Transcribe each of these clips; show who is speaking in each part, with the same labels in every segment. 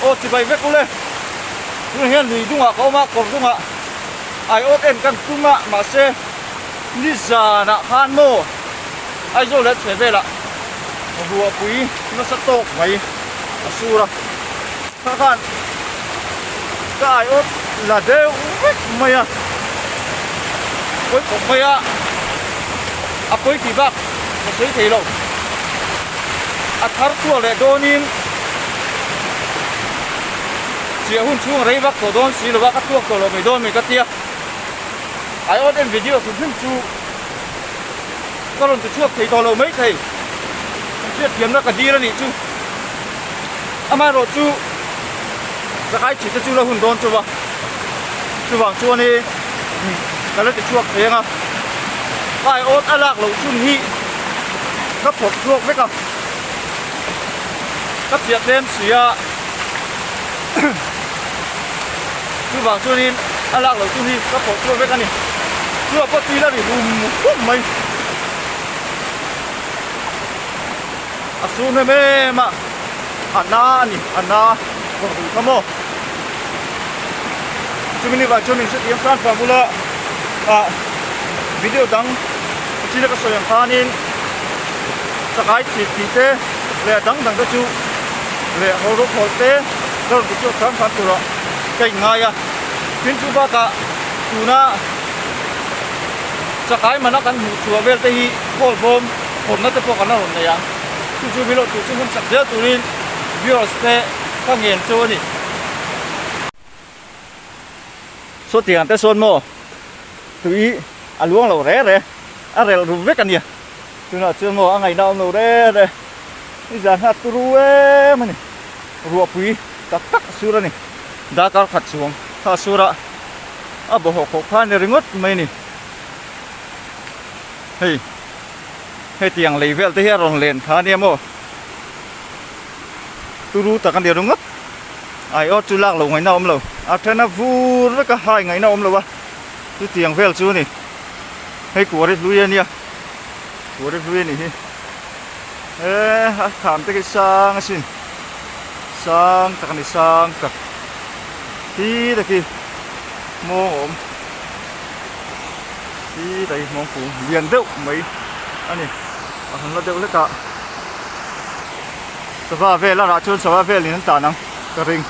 Speaker 1: Aw chibai vek ule. Tunah hian lui dungah ka awm a, kawr dungah aiawt en kan tum a, mahse nizanah khan maw Aizawl leh chhe velah ruahpui nasa tawk mai a sur a, kha khan ka aiawt la deuh vek mai a, pawi khawp mai a, a pawi tih bak ka sawi thei lo. A thar chhuak leh dawnin chiah hun chhung a rei vak tawh dawn si lova ka tuak tawh lo mai dawn mai ka tia. Aiawt en video hrim hrim chu ka rawn ti chhuak thei tawh lo mai thei. Kan hriat thiamna ka dil a nih chu. Amaherawh chu Zakai chhit te chu la hun dawn chuva chuvang chuanin ka la ti chhuak thei ang a. Aiawt a lak loh chhun hi ka phawrh chhuak vek a, ka chiah tlem si a, chuvang chuanin a lak loh chhun hi ka phawrh chhuak vek a ni. Chuvang pawh tui la ri hum hum mai. A sur hnem em a, a na a ni, a na vawk duh kha maw. Chumi ni vang chuan min hrethiam hran hran bula ah video dang china ka sawi ang khanin chakai chhit tih te leh a dang dang te chu leh haw rawk hawlh te ka rawn ti chhuak hram hram turah ka inngai a. Tin chu bakah tuna chakai mana kan hmuh chhuah vel te hi khawl bawm hawnna te pawh kan la rawn nei ang. Chu chu milo tur chu hun chak zel turin viewers te ka ngen chu a ni. Saw tiang te sawn maw tui a luang lo re re a relh ru vek a nia. Tunah chuan maw a ngaihna awm lo re re i zan hna turu em a ni. Ruahpui tak tak a sur a ni. Darkar khat chuang kha a sur a, a bawhawh khawh kha a ni ringawt mai a ni. Hei hetiang lei vel te hi a rawn len kha a nia maw turu tak a ni ringawt aiawt chu lak loh ngaihna a awm lo a then a vur vek a hai ngaihna a awm lo a chutiang vel chu a ni hei kuari hlui a nia kuari hlui a nih hi he a kham te khi sang asin sang tak a ni sang tak hi te khi mawng a awm. Hi dai hmawng kung lian deuh mai a ni a han la deuh hlek a sava vel a rah chuan sava vel in an tan ang ka ring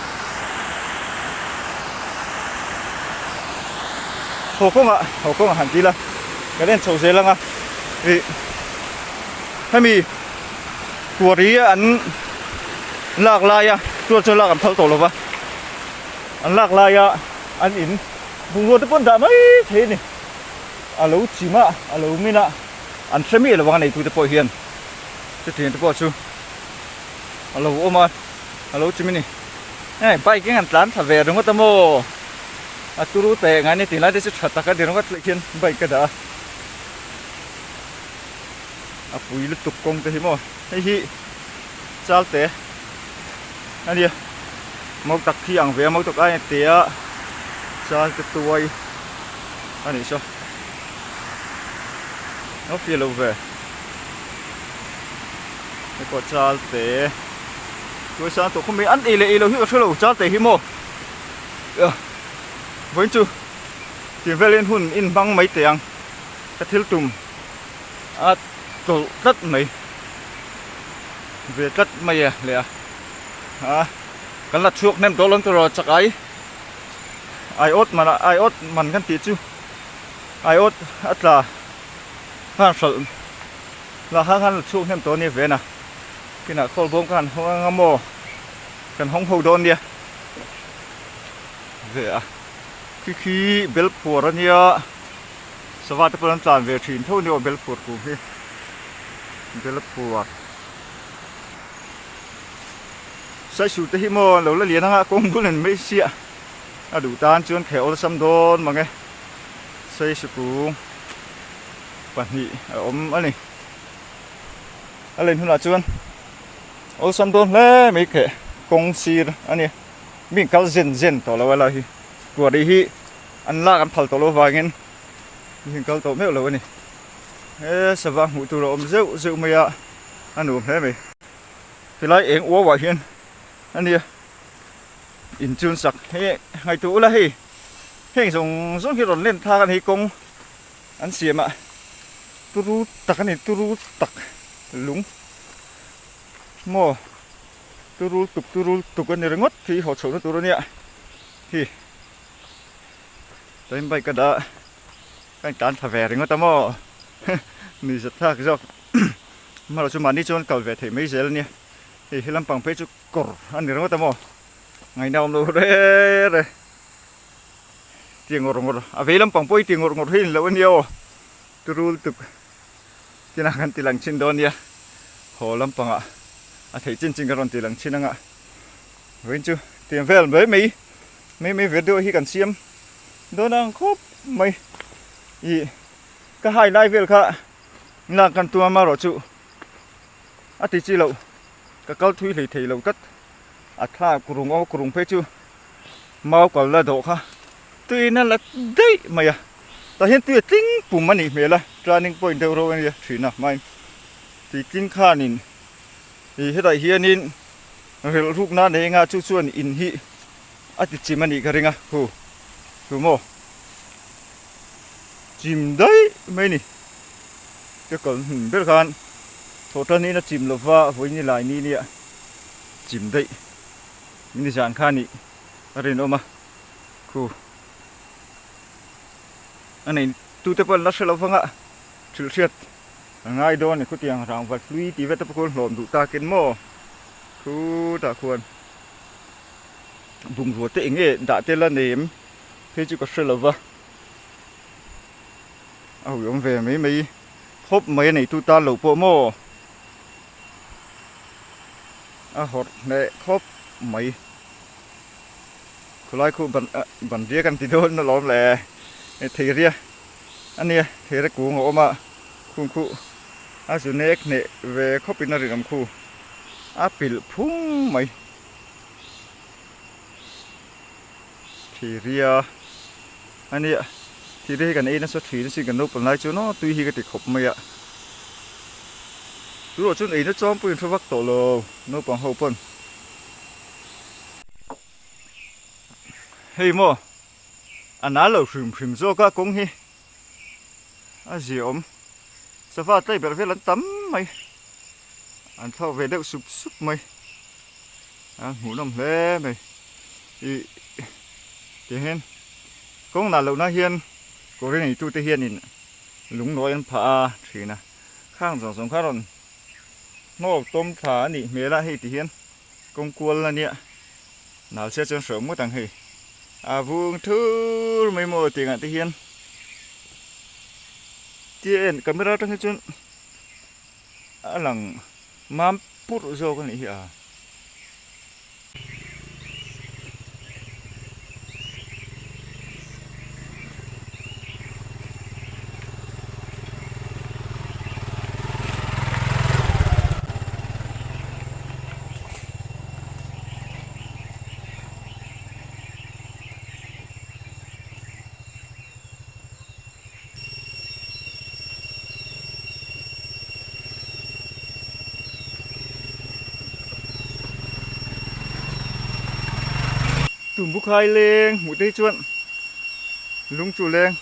Speaker 1: haw kawngah haw kawngah han dil a kan en chho zel ang a ih hemi kuari an lak laia chuan chuan lak an phal tawh lo va an lak laia an in. Bungrua te pawh an dah mai thei a ni. A lo chim a, a lo min a, an hre miah lo ang a neitute pawh hian chutiang te pawh chu a lo awm a, a lo chim a ni. Hei bike in an tlan thla ve ringawt a maw? A turu teh ngai ni tih lai te chu tha tak a ni ringawt leh khian bike ka dah a. A pui lutuk kawng te hi maw? Hei hi Chalte a nia. Mautak khi ang ve a mautak aia te a chal te tuai a nih saw a fiah lo ve hei pawh chal te tuai sang tawh khawp mai an ei leh ei loh hi ka hre lo chal te hi maw vawiin chu tih velin hun in hmang mai teh ang ka thil tum a tawlh tlat mai ve tlat mai a leh a. A kan la chhuak hnem tawh lo tur aw chak ai aiawt man ah aiawt man kan tih chu aiawt a tla khan hralh lah khan khan la chhuak hnem tawh a nia ven a kinah khawl bawm khan hawng anga maw kan hawng ho dawn nia ve a khi khi bel phuar a nia sava te pawh an tlan ve thin tho a nia aw bel phuar kum hi bel phuar. Saisu te hi maw lo la lian anga kawng bul in mai sia a duh tan chuan kheh awlsam dawn mang e saisu kung pahnih a awm a ni a len hunah chuan awlsam dawn hle mai kheh kawng sir a ni mi in kal zen zen tawh lo a lai hi kuari hi an lak an phal tawh lo vangin mi in kal tawh meuh lo a ni he sava hmuh tur a awm zeuh zeuh mai a. A nuam hle mai. Helai eng uau ah hian a nia. In chun sak hei ngaihtuah ula hei heng zawng zawng hi rawn len thlak a ni kawng an siam a turu tak a ni turu tak lung maw turu tuk turu tuk a ni ringawt hi haw chhohna tur a nia hi tain bike ka dah ka in tlan thla ve ringawt a maw ni zat thlak zawk amaherawhchu chu mahni chuan kal ve theih mai zel a nia hei he lampang phei chu kawr a ni ringawt a maw ngaihna awm lo re re ti ngawr ngawr a vei lampang pawh hi ti ngawr ngawr hi a ni lo a nia aw turul tuk tina kan ti lang chin dawn nia haw lampangah a theih chin chin ka rawn ti lang chin anga vawiin chu tiang vel mai mai mai mai ve deuh hi kan siam dawn ang khawp mai ih ka hai lai vel kha lak kan tum a amaherawhchu a ti chi loh. Ka kal thui hlei thei lo tlat. A thla kurung aw kurung phei chu mau kal la dawh kha tuiin a la daih mai a. Tah hian tui a tling pum a nih hmel a, turning point deuh reuh a nia thin a hmain tui tling khanin ih hetah hianin relh rukna a nei anga chu chuan in hi a ti chim a nih ka ring a hu hu maw chim daih mai a ni. Ka kal hmun ber khan thawhṭanin a chim lova vawiin lai ni nia chim daih nizan kha nih a rinawm a khu a nei tute pawh an la hre lo vang a thil hriat a ngai dawn a ni khutiang rangva hlui tih vel te pawh khuan hlawm duh takin maw khutah khuan bungrua te eng nge dah tel a nei em phei chu ka hre lo va. A ui awm ve mai mai khawp mai a neitu tan lo pawh maw a hawrh hneh khawp mai khulai khu ban ah ban riak an ti dawn alawm le thei ria a nia thei ria kung a awm a khung khu a zu nek hneh ve khawp in a rinawm khu a pilh phung mai Thei ria a nia thei ria hi kan ei nasa thin asin kan naupang lai chuan aw tui hi ka ti khawp mai a tunah chuan ei na chuan pawhin hre vak tawh lo naupang ho pawn hei maw a nal lo hrim hrim zawk a kawng hi a ziaawm sava tlai berh vel an tam mai an thlawk ve deuh sup sup mai. A hmuhnawm hle mai ih tih hian kawng nah lohna hian kawr neitute hianin lungnawi an phah a thin a khang zawng zawng kha rawn hnawk tawm thla a nih hmel a hei ti hian kawng kual a nia nal sia chuan hreawm ngawt ang hei a vung thur mai maw tih ngah te hian tia en camera atang hi chuan a lang mam purh zawk a nih hi a. Tumbu khai leng hmuh te hi chuan lung chu leng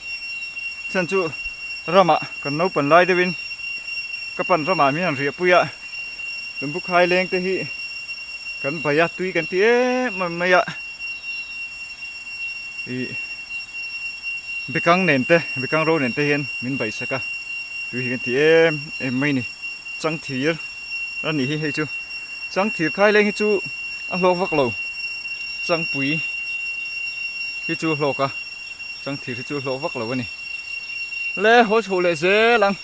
Speaker 1: chhan chu ramah kan naupang lai deuhin ka pan ramah min han riahpui a tumbu khai leng te hi kan bai a tui kan ti em em mai a ih Bekang nen te, bekang ro nen te hian min baih sak a, tui hi kan ti em em mai ni. Changthir a nih hi hei chu, changthir khai leng hi chu a hlawk vak lo, changpui hi chu a hlawk a, changthir hi chu a hlawk vak lo a ni. Le haw chho leh zel ang.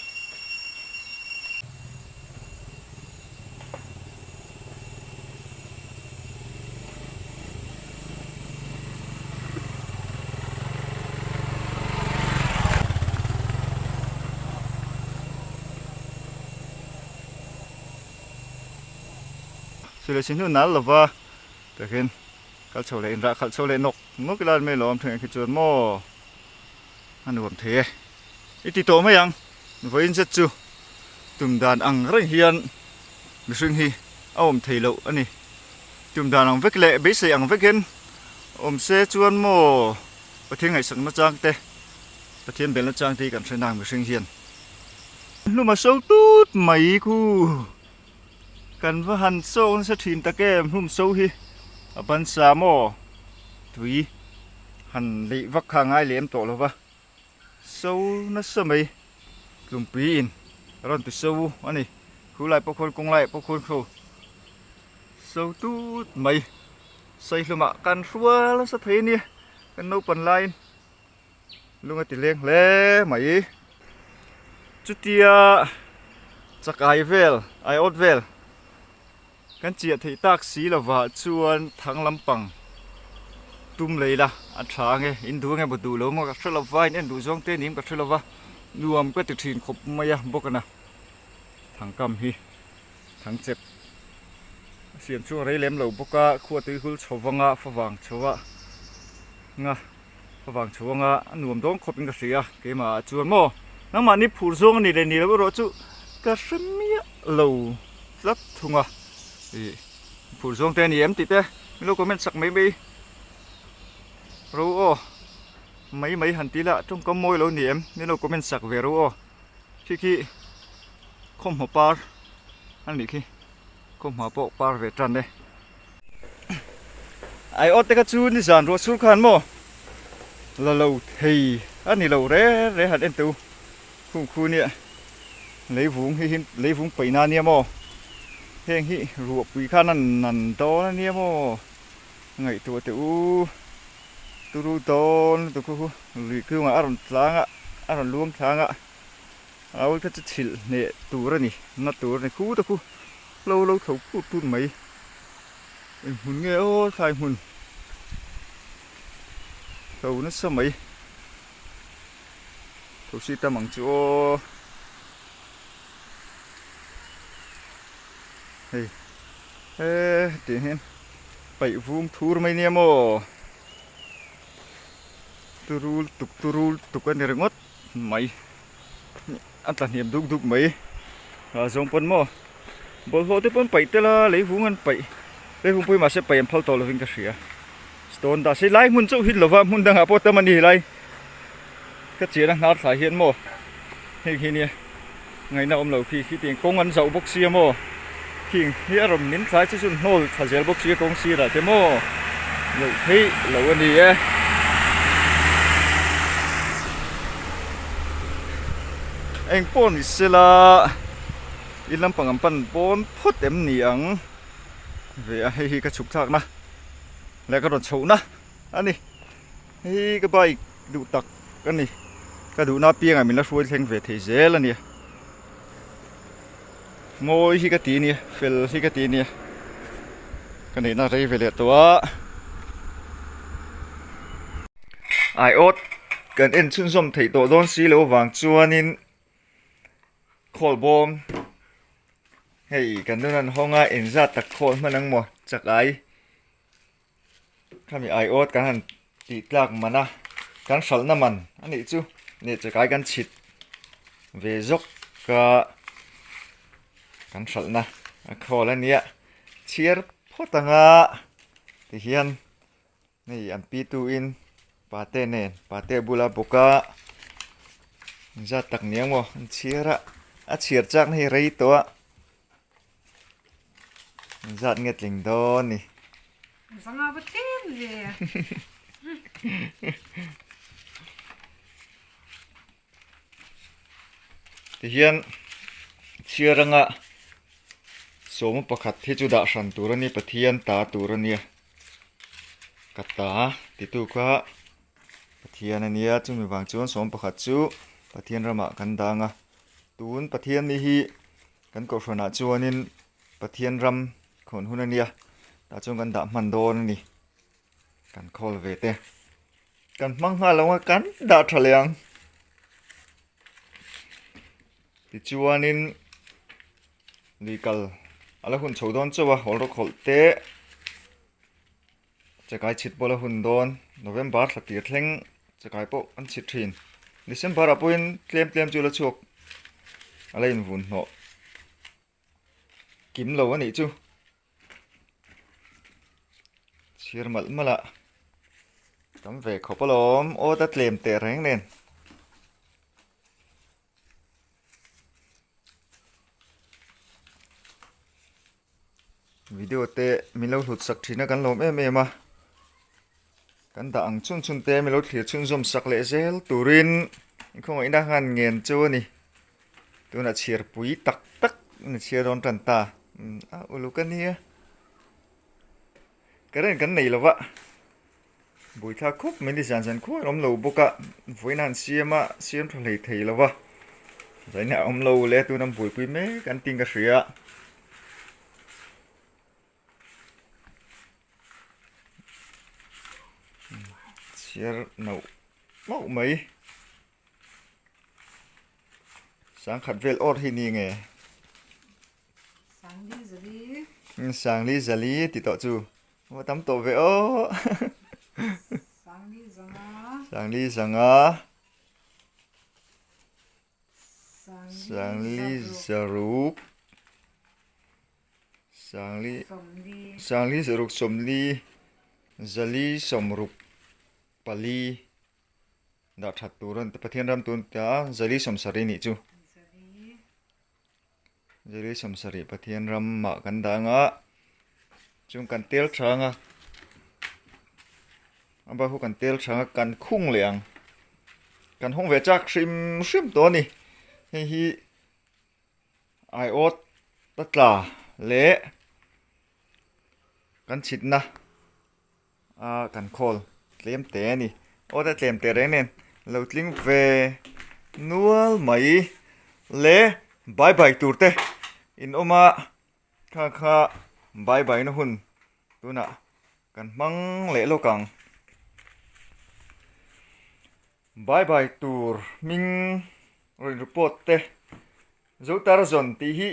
Speaker 1: Sule si hnu nal lova takin kal chho leh inrah khalh chho leh nawk nawk ila mai lawm theng khi chuan maw a nuam thei e i ti tawh mai ang vawiin zet chu tum dan ang reng hian mihring hi a awm thei loh a ni. Tum dan ang vek leh beisei ang vekin. Awm se chuan maw Pathian ngaihsakna chang te, Pathian belna chang te hi kan hre nang mihring hian. Hlum a so tut mai khu. Kan va han sawk nasa thin tak em hlum so hi a ban sa maw tui han leih vak kha a ngai lem tawh lo va so nasa mai tlumpui in a rawn ti so a ni khu lai pawh khawn kawng laiah pawh khawn kho so tut mai sawihlumah kan hrual nasa thei a nia kan naupan laiin. Lung a ti leng hle mai. Chutia chakai vel, aiawt vel kan chiah theih tak si lovah chuan thang lampang tum lei la a tha ange. In duh ange maw duh lo maw ka hre lova, in en duh zawng te nim ka hre lova, nuam ka ti thin khawp mai a bawk a na. Thangkam hi thangchep a siam chu a rei lem lo bawk a, khua tui hul chho vanga favang chho a nga. Ka vang chho anga a nuam dawn khawp in ka hria keimah ah chuan maw nangmahni phur zawng a ni leh ni lo erawh chu ka hre miah lo tlat thung a ih phur zawng te a ni em tih te min lo comment sak mai mai ro aw mai mai han ti la tawngkam mawi lo ni em min lo comment sak ve ro aw khi khi khawmhma par a nih khi khawmhma pawh par ve tan e. Aiawt te kha chu nizan ruah sur khan maw la lo thei a ni lo re re han en teh u khung khu nia leivung hi hi leivung paihna a nia maw heng hi ruahpui khan a nan dawn a nia maw ngaihtuah teh u turu dawn lutuk khu khu lui chungah a rawn tlang a a rawn luang tlang a a awl kha chu chhilh hneh tur a ni na tur a ni khu te khu. Hlo lo tho put put mai. Eng hmun nge aw thlai hmun. Hlo nasa mai. Tho si tam ang chu aw. Hei he tih hian paih vung thur mai nia maw. Turul tuk turul tuk a ni ringawt mai. A tla hniam duk duk mai a zawng pawn maw bawlhhlawh te pawn paih tel a leivung an paih leivung pawh hi mahse paih an phal tawh lovin ka hria stone dah se lai hmun chauh hi lova hmun dangah pawh tam a ni helai ka chian a hnar thlai hian maw heng hi nia ngaihna awm lo khi khitiang kawng an zauh bawk sia maw khing hi a rawn min thlai chu chun hnawl thla zel bawk sia kawng sirah te maw loh theih lo a ni e. Eng pawh ni sela in lampang an pan pawn phawt em ni ang ve a hei hi ka chhuk thlakna leh ka rawn chhohna a ni hei hi ka bike duh tak a ni ka duhna apiangah min la hruai thleng ve thei zel a nia mawi hi ka ti nia fel hi ka ti nia ka neihna rei ve leh tawh a aiawt kan en chhunzawm theih tawh dawn si loh avang chuanin khawl bawm hei kan nun an hawng a engzat tak khawl hman ang maw chak ai. Khami aiawt kan han tih tlak man a, kan hralhna man a nih chu neh chakai kan chhit ve zawk a, kan hralhna a khawl a nia chhiar phawt ang a tihian hei an pi tu in pate nen pate bula bawk a zat tak ni ang maw an chhiar a a chhiar chak na hi rei tawh a. Zat nge tling dawn ni.
Speaker 2: Zanga va tlem ve.
Speaker 1: Tihian chhiar anga sawma pakhat hi chu dah hran tur a ni Pathian ta tur a nia. Ka ta titu kha Pathian a nia chumi vang chuan sawma pakhat chu Pathian ramah kan dang a. Tun Pathian ni hi Kan kohhranah chuanin Pathian ram khawn hun a nia, tah chuan kan dah hman dawn a ni. Kan khawl ve te. Kan hmang nghal lo a, kan dah tha leh ang. Tichuanin lui kal a la hun chho dawn chauh a, hawl rawk hawlh te chakai chhit pawh a la hun dawn. November thla tir thleng chakai pawh an chhit thin. December ah pawhin tlem tlem chu a la chhuak a la invun hnawh kim lo a nih chu. Chhir malh malh a. Tam ve khawp alawm aw ta tlem teh reng nen. Video te min lo hlut sak thin a kan lawm em em a. Kan dah ang chhun chhun te min lo thlir chhunzawm sak leh zel turin khawngaihna han ngen chu a ni. Tunah chhiarpui tak tak ni chhiar dawn tan ta. A uluk a nia. Current kan nei lova buaithlak khawp mai ni zan zan khuan awm lo bawk a vawiin an siam a siam tha hlei thei lova zaina a awm lo le tuna an buaipui mek an tih ka hria. Chhiar nauh mauh mai sangkhat vel awr hi ni nge.
Speaker 2: Sangli zali.
Speaker 1: Sangli zali ti tawh chu. Va tam tawh ve aw.
Speaker 2: Sangli zanga.
Speaker 1: Sangli zanga. Sangli zaruk. Sangli Sangli zaruk sawmli zali sawmruk pali dah that tur a ni Pathian ram tun ta zali sawmsarih nih chu. Zali sawmsarih Pathian ramah kan dah anga chung kan tel tha anga a bak hu kan tel tha anga kan khung leh ang kan hawng ve chak hrim hrim tawh a ni hei hi aiawt a tla leh kan chhitna a kan khawl tlem te a ni aw te tlem teh reng nen lo tling ve nual mai le bai bai tur te in awm a kha kha bai bai na hun tunah kan hmang leh lawk ang bai bai tur hming rawn report te Zotarzon tih hi.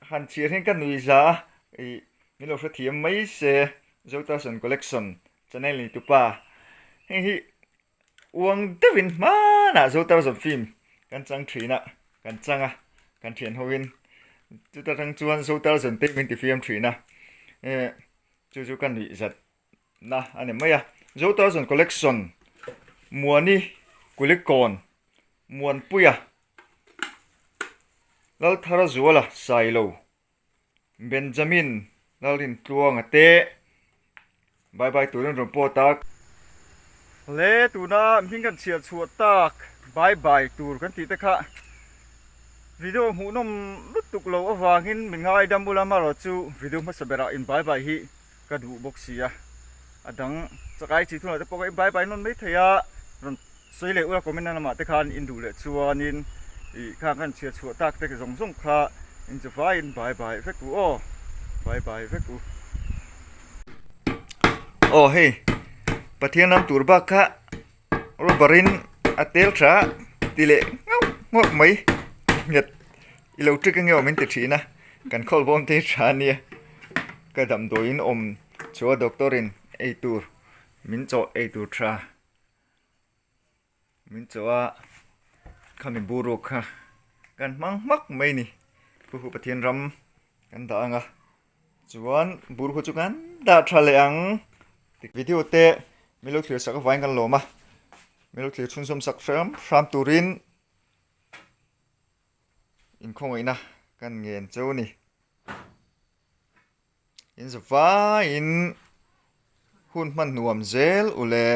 Speaker 1: Han chhiar hian ka nui za a, ih min lo hrethiam mai se Zotason Collection channel ni tupa heng hi uang deuhin hmanah Zotarzon film kan chang thin a, kan chang a, kan thian hoin chuta tang chuan Zotarzon te min ti fiam thin a, eh chu chu ka nuih zat na a ni mai a, Zotarzon Collection Muani Kulikawn Muanpuia. Lalthara Zuala Sailo, Benjamin Lalrintluanga te bye bye turin rawn pawh tak. Le tuna hming kan chhiar chhuah tak bye bye tur kan tih te kha video hmuhnawm lutuk lo avangin min ngaidam bula amaherawh chu video hmasa berah in bye bye hi ka duh bawk si a, a dang chakai chi thunah te pawh ka in bye bye nawn mai thei a rawn. Sawi leh ula comment na lamah te khan in duh leh chuanin ih kha kan chhiar chhuah tak te zawng zawng kha in chu vaiin bai bai vek u aw bai bai vek u. Aw hei Pathian ram tur bak kha rubber in a tel tha ti leh nghauh nghauh mai nghet i lo trick ange aw min ti thin a kan khawl bawm te hi tha ania ka damdawiin awm chhuah doctor in ei tur min chawh ei tur tha. Min chawh a, khami buruk kha kan hmang hmak mai ni. Khu khu Pathian ram kan dah ang a, chuan bur khu chu kan dah tha leh ang. Video te min lo thlir sak avangin kan lawm a, min lo thlir chhunzawm sak hram hram turin inkhawngaihna kan ngen cheu a ni. In zavaiin hun hman nuam zel u le.